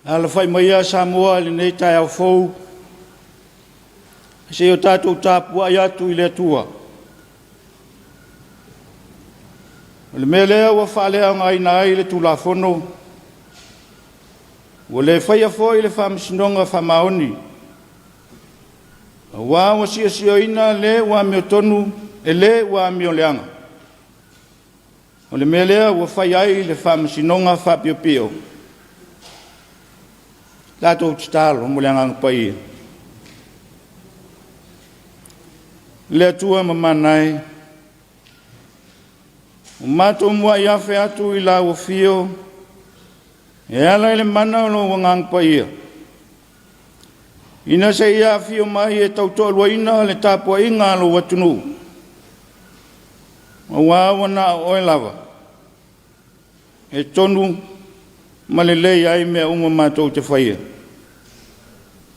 Alafai mai ia Samoa i lenei taeao fou, se i o tatou tapuai atu i le Atua. O le mea lea ua faaleaogaina ai le Tulafono, ua le faia foi le faamasinoga faamaoni, aua ua siosioina le ua amiotonu e le ua amioleaga. O le mea lea ua fai ai le faamasinoga faapiopio. Tatou tatalo mo le Agaga Paia. Le Atua mamana e, ua matou muai afe atu i lau afio e ala i le mana o lou Agaga Paia, ina se i afio mai e tautoaluaina le tapuaiga a lou atunuu, aua ua na o oe lava e tonu ma lelei ai mea uma matou te faia,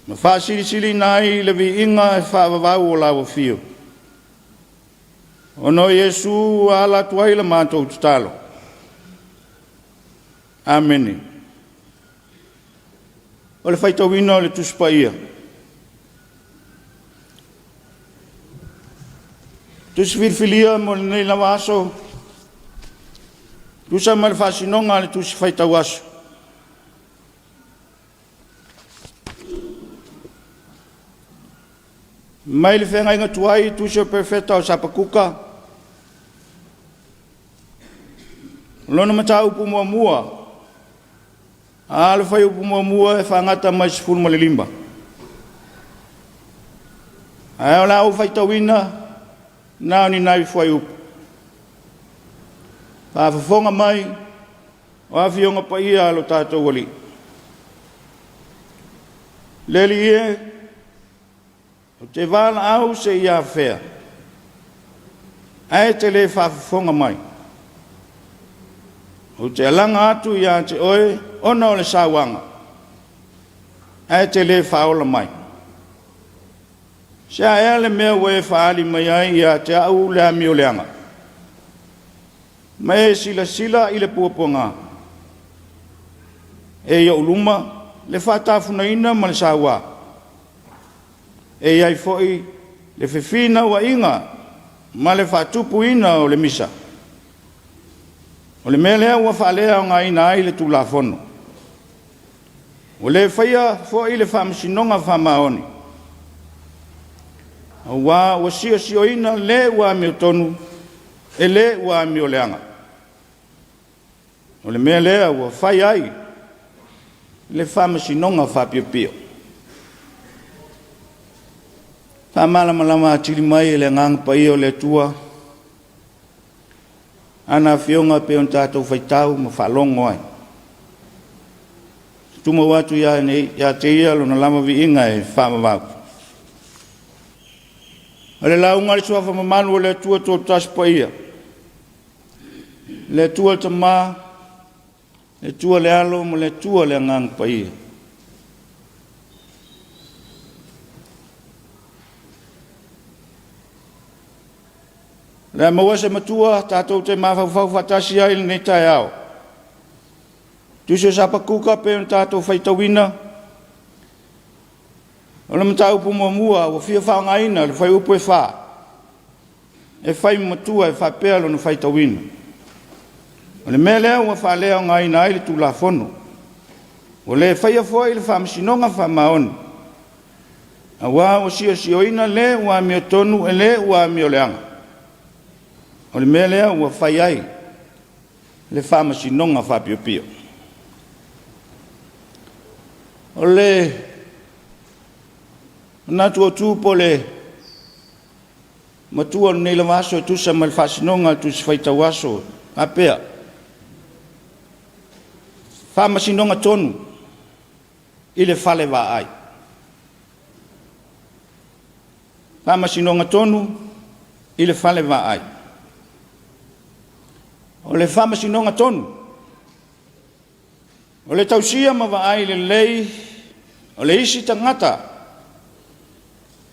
ma faasilisiliina ai le viiga e faavavau o lau afio. Ona o Iesu ua ala atu ai la matou tatalo. Amene. O le faitauina o le Tusi Paia. Tusi filifilia mo lenei lava aso, tusa ma le faasinoga a le Tusi Faitau Aso. Mai le feagaiga tuai, Tusi o Perofeta o Sapakuka, o lona mataupu muamua, A le fuaiupu muamua e faagata mai le 15. Ae o le a ou faitauina na o ni nai fuaiupu. Faafofoga mai o Afioga Paia a lo tatou Alii. Le Alii e, Ou te valaau seia afea, ae e te le faafofoga mai. Ou te alaga atu ia te oe ona o le sauaga, ae e te le faaola mai. Se a ea le mea ua e faaali mai ai ia te au le amioleaga, ma e silasila i le puapuaga? E i ou luma le faatafunaina ma le saua. E i ai foi le fefinauaiga ma le faatupuina o le misa. O le mea lea ua faaleaogaina ai le Tulafono. Ua le faia foi le faamasinoga faamaoni, aua ua siosioina le ua amiotonu e le ua amioleaga. O le mea lea ua fai ai le faamasinoga faapiopio. Faamalamalama atili mai e le Agaga Paia o le Atua ana Afioga pei ona tatou faitau ma faalogo ai. Tumau atu ia te ia lona lava viiga e faavavau. O le lauga a le Suafa mamalu o le Atua Toatasi Paia, le Atua le Tama, le Atua le Alo ma le Atua le Agaga Paia. O le a maua se matua tatou te mafaufau faatasi ai i lenei taeao. Tusi o Sapakuka pei ona tatou faitauina, o le mataupu muamua ua fia faaaogaina le fuaiupu e 4 e fai ma matua e faapea lona faitauina. O le mea lea ua faaleaogaina ai le Tulafono. Ua le faia foi le faamasinoga faamaoni, aua ua siosioina le ua amiotonu e le ua amioleaga. O le mea lea ua fai ai le faamasinoga faapiopio. O le manatu autu po o le matua o lenei lava aso e tusa ma le faasinoga a le Tusi Faitau Aso faapea, Faamasinoga tonu i le fale vaai. Faamasinoga tonu i le fale vaai. O le faamasinoga tonu, o le tausia ma vaai lelei o le isi tagata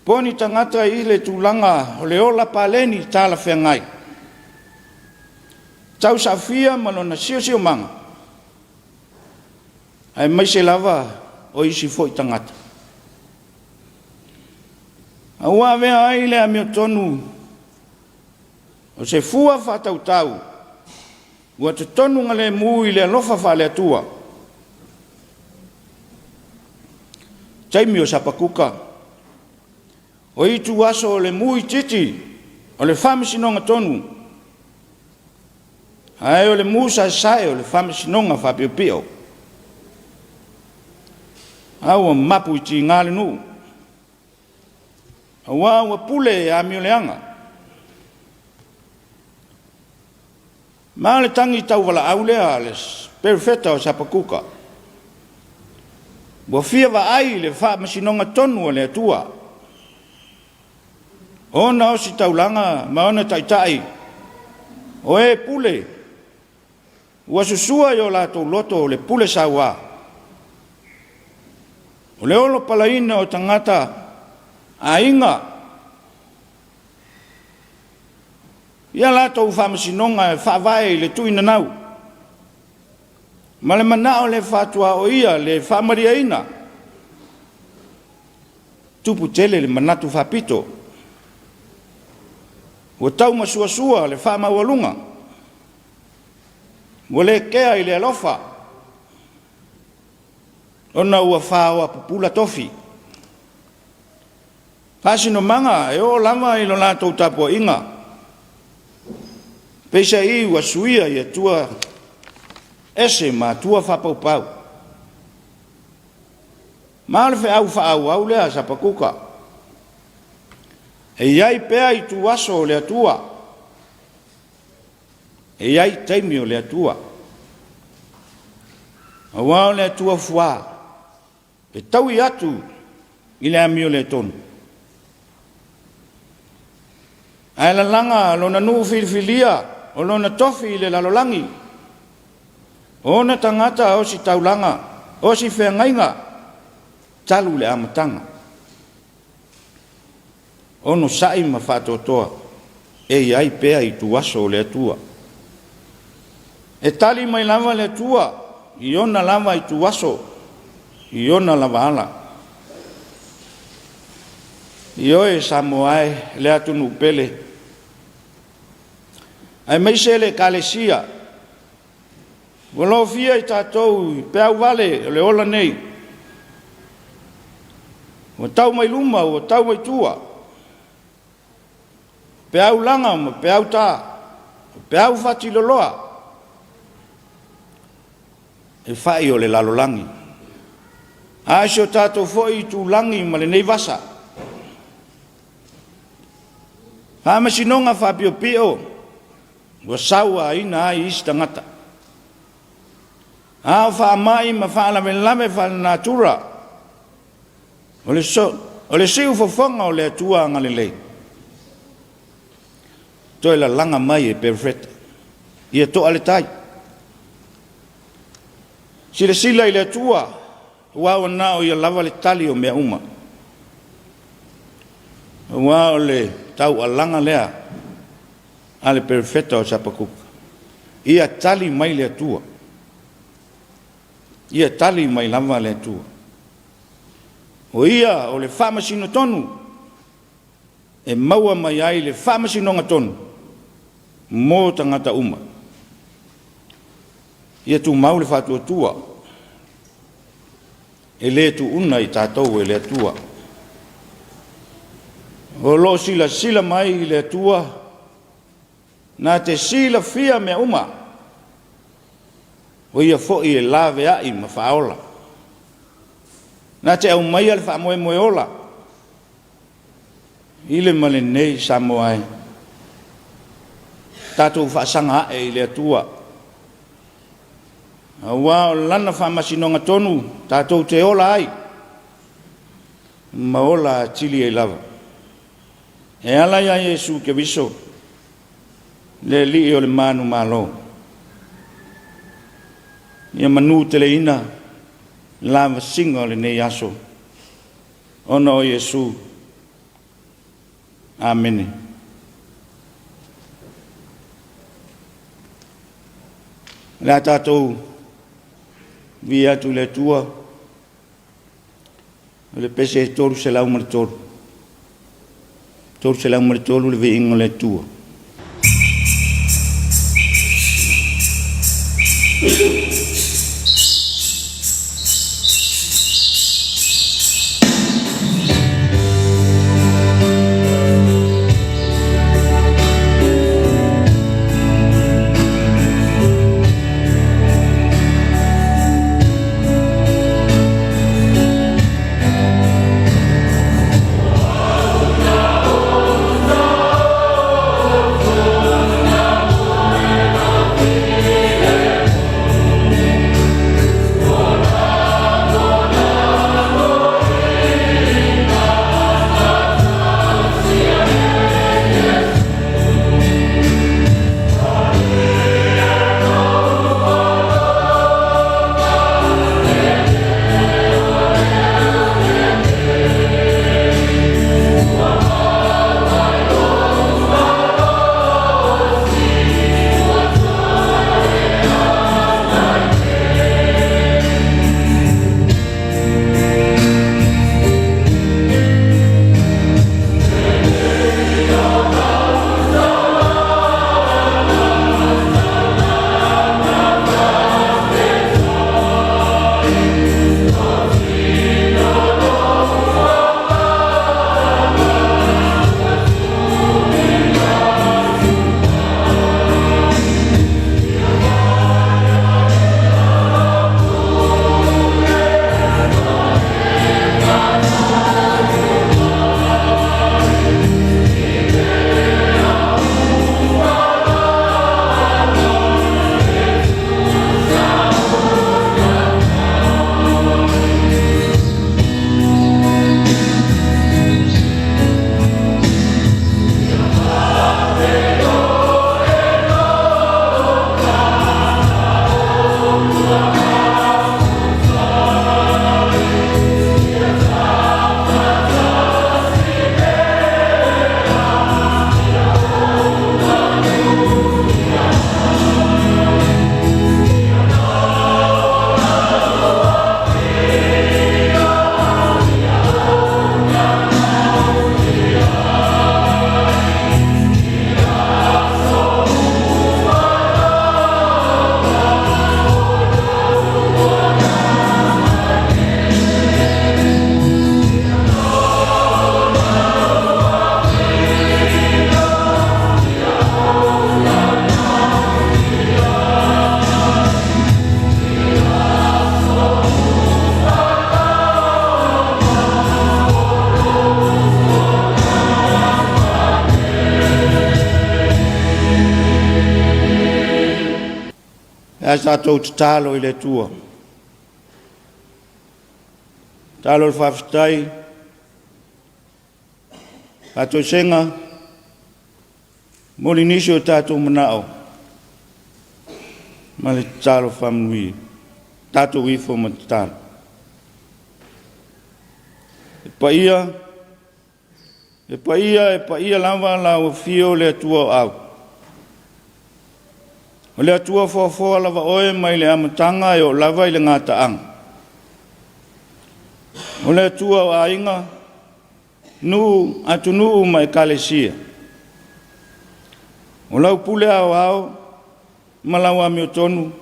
po o ni tagata i le tulaga o le ola paleni talafeagai, tausaafia ma lona siosiomaga. aemaise lava o isi foi tagata. A ua avea ai le amiotonu o se fua faatautau ua totonu galemu i le alofa faale-Atua. Taimi o Sapakuka, o ituaso o le mu itiiti o le faamasinoga tonu, ae o le mu saesae o le faamasinoga faapiopio. A ua mapu i tiga le nuu, aua ua pule e amioleaga. Ma o le tagi tauvalaau lea a le perofeta o Sapakuka, ua fia vaai i le faamasinoga tonu a le Atua, ona ositaulaga ma ona taitai, o e pule ua susua i o latou loto le pule sauā, o le olopalaina o tagata aiga ia latou faamasinoga e faavae i le tuinanau ma le manao le faatuaoia, le faamalieina. Tupu tele le manatu faapito, ua taumasuasua le faamaualuga, ua le kea i le alofa, ona ua faoa pupula tofi. Faasinomaga e oo lava i lo latou tapuaiga, peiseai ua suia i atua ese ma atua faapaupau. Ma o le feau faaauau lea a Sapakuka, e i ai pea ituaso o le Atua, e i ai taimi o le Atua, aua o le Atua fuā e taui atu i le amioleatonu, ae lalaga lona nuu filifilia o lona tofi i le lalolagi, o ona tagata ositaulaga, osifeagaiga, talu le amataga. Onosai ma faatoatoa, e i ai pea ituaso o le Atua. E tali mai lava le Atua i ona lava ituaso, i ona lava ala. Ioe Samoa e, le atunuu pele, aemaise le Ekalesia, ua lofia i tatou i peau vale o le ola nei, ua tau mai luma, ua tau mai tua, peau laga ma peau ta, peau fatiloloa, e fai o le lalolagi, a si o tatou foi itulagi ma lenei vasa. Faamasinoga faapiopio ua sauaina ai isi tagata, a o faamai ma faalavelave faalenatura, o le siufofoga o le Atua agalelei, toe lalaga mai e perofeta, ia to'a le tai. Silasila i le Atua, aua ua na o ia lava le tali o mea uma, aua o le taualaga lea a le perofeta o Sapakuka, ia tali mai le Atua, ia tali mai lava le Atua. O ia o le faamasino tonu e maua mai ai le faamasinoga tonu mo tagata uma. Ia tumau le faatuatua, e le tuuna i tatou e le Atua. O lo o silasila mai le Atua, na te silafia mea uma, o ia foi e laveai ma faaola, na te aumaia le faamoemoe ola i le ma lenei Samoa e tatou faasaga ae i le Atua, aua o lana faamasinoga tonu tatou te ola ai ma ola atili ai lava. E ala ia Iesu Keriso, le Alii o le manumalo, ia manuteleina lavasiga o lenei aso, ona o Iesu. Amene. O le a tatou Viia atu i le Atua, o le pese e 303. 303 le viiga o le Atua. Ae tatou tatalo i le Atua. Tatalo le faafetai, faatoesega, momoli nisi o tatou manao ma le tatalo faamanuia. Tatou ifo ma tatalo. E paia, e paia, e paia lava lau afio le Atua o Au. O le Atua foafoa lava oe mai le amataga e oo lava i le gataaga. O le Atua o aiga, nuu, atunuu ma ekalesia. O lau pule aoao ma lau amiotonu,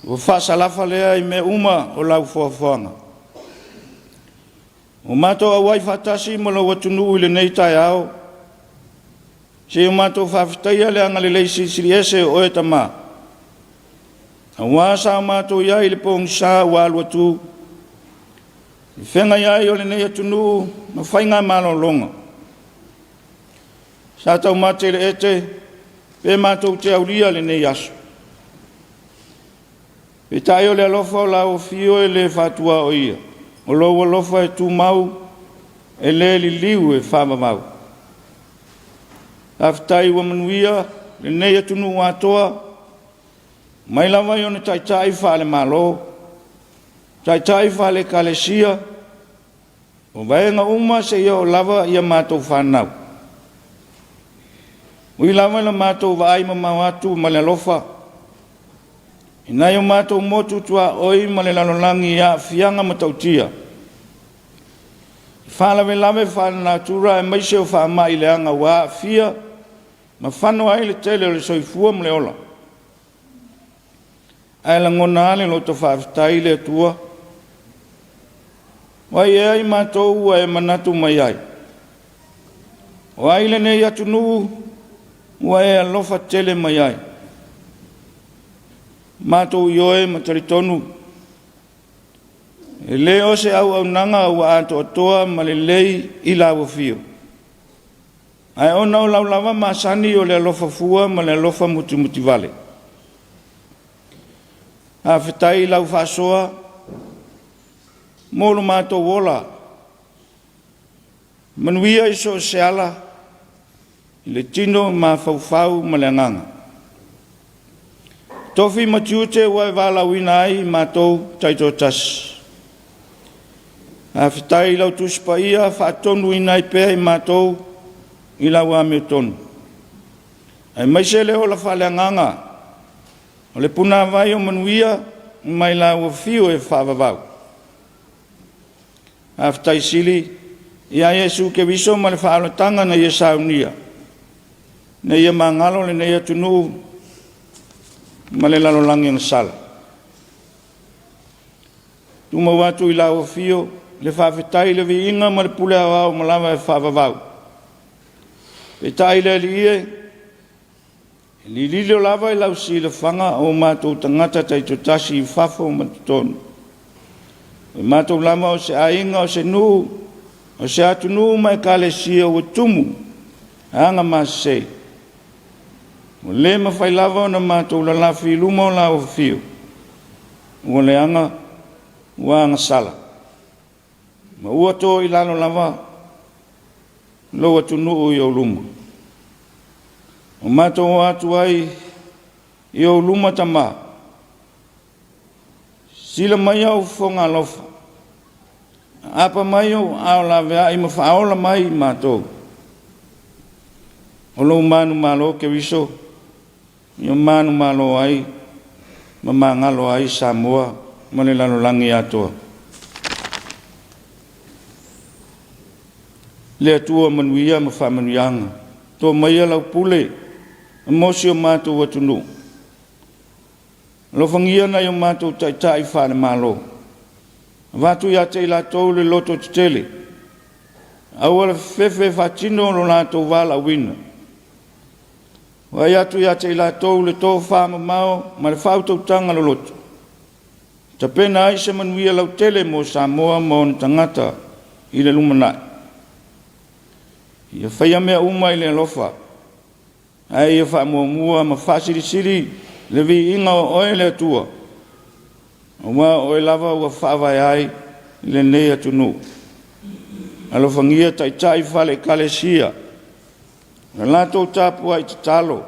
ua faasalafa lea i mea uma o lau foafoaga. Ua matou auai faatasi ma lou atunuu i lenei taeao, seia o matou faafetaia le agalelei silisili ese o oe Tama, aua sa o matou i ai i le pogisa ua alu atu, i feagai ai o lenei atunuu ma faiga malologa. Sa taumate i le ete pe matou te aulia lenei aso. Peitai o le alofa o lau afio e le faatuaoia, o lou alofa e tumau, e le liliu e faavavau. Faafetai ua manuia lenei atunuu atoa, mai lava i ona taitai faale-Malo, taitai faale-Ekalesia, o vaega uma seia oo lava i a matou fanau. Ui lava ina matou vaai mamao atu ma le alofa, I nai o matou motu tuaoi ma le lalolagi i aafiaga matautia, i faalavelave faalenatura aemaise o faamai leaga ua aafia ma fano ai le tele o le soifua ma le ola. Ae lagona lava le loto faafetai i le Atua, o ai ea i matou ua e manatu mai ai? O ai lenei atunuu ua e alofa tele mai ai? Matou ioe ma talitonu, e le o se auaunaga ua atoatoa ma lelei i lau afio, ae ona o lau lava masani o le alofa fua ma le alofa mutimutivale. Faafetai i lau faasoa mo lo matou ola, manuia i so o se ala, i le tino, mafaufau ma le agaga. Tofi ma tiute ua e valaauina ai i matou taitoatasi. Faafetai i lau Tusi Paia faatonuina ai pea i matou i lau amiotonu, aemaise le ola faaleagaga o le punavai o manuia mai lau afio e faavavau. Faafetai sili ia Iesu Keriso ma le faaolataga na Ia saunia, ina ia magalo lenei atunuu ma le lalolagi agasala. Tumau atu i lau afio le faafetai i le viiga ma le pule aoao ma lava e faavavau. Peitai le Alii e, e lililo lava i lau silafaga o matou tagata taitoatasi i fafo ma totonu. O matou lava o se aiga, o se nuu, o se atunuu ma ekalesia ua tumu aga masese. Ua le mafai lava ona matou lalafi i luma o lau afio, ua leaga, ua agasala, ma ua to i lalo lava lou atunuu i ou luma. Ua matou o atu ai i ou luma Tama, sila mai au fofoga alofa, aapa mai ou aao laveai ma faaola mai i matou. O lou manumalo Keriso, ia manumalo ai ma magalo ai Samoa ma le lalolagi atoa. Le Atua manuia ma faamanuiaga, to maia lau pule mo si o matou atunuu. Alofagia nai o matou taitai faale-Malo, avatu ia te i latou le loto tetele, aua le fefefe e faatino lo latou valaauina. Vaai atu ia te i latou le tofamamao ma le faautautaga loloto, tapena ai se manuia lautele mo Samoa ma ona tagata i le lumanai. Ia faia mea uma i le alofa, ae ia faamuamua ma faasilisili le viiga o oe le Atua, aua o oe lava ua faavae ai lenei atunuu. Alofagia taitai faale-Ekalesia, na latou tapuai tatalo,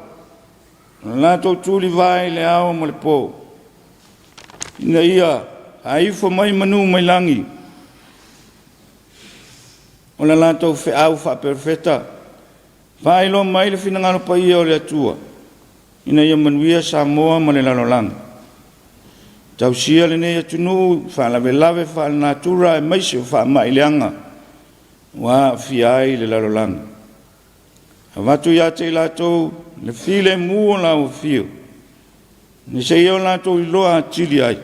na latou tulivae i le ao ma le po, ina ia aifo mai manu mai lagi o le latou feau faaperofeta, faailoa mai le finagalo paia o le Atua, ina ia manuia Samoa ma le lalolagi. Tausia lenei atunuu i faalavelave faalenatura aemaise o faamai leaga ua aafia ai le lalolagi. Avatu ia te i latou le filemu o lau afio, seia o latou iloa atili ai,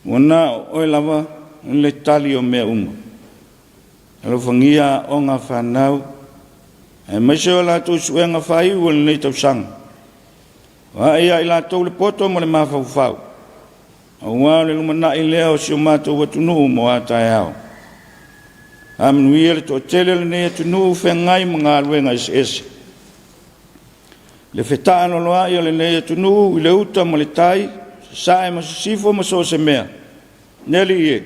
ua na o oe lava le tali o mea uma. Alofagia aoga a fanau, aemaise o latou suega faaiu o lenei tausaga. Vaai ia i latou le poto ma le mafaufau, aua o le lumanai lea o si o matou atunuu mo a taeao. Faamanuia le toatele o lenei atunuu feagai ma galuega eseese. Le fetaaloloai o lenei atunuu i le uta ma le tai, sasae ma sisifo ma so o se mea. Le Alii e,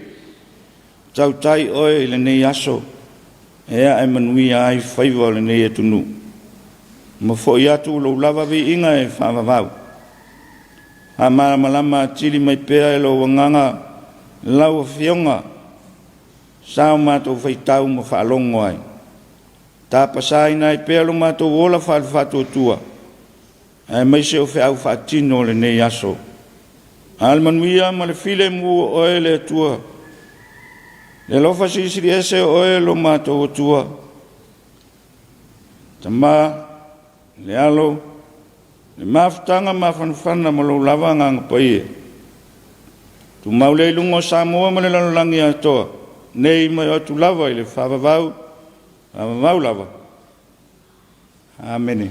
tautai oe i lenei aso e ae manuia ai faiva o lenei atunuu. Ma foi atu lou lava viiga e faavavau. Faamalamalama atili mai pea e lou agaga lau Afioga sa o matou faitau ma faalogo ai. Tapasaina ai pea lo matou ola faale-faatuatua, aemaise o feau faatino o lenei aso. A le manuia ma le filemu o oe le Atua, le alofa silisili ese o oe lo matou Atua, Tama, le Alo, le mafutaga mafanafana ma lou lava Agaga Paia. Tumau lea i luga o Samoa ma le lalolagi atoa, nei ma e atu lava i le faavavau, faavavau lava. Amene.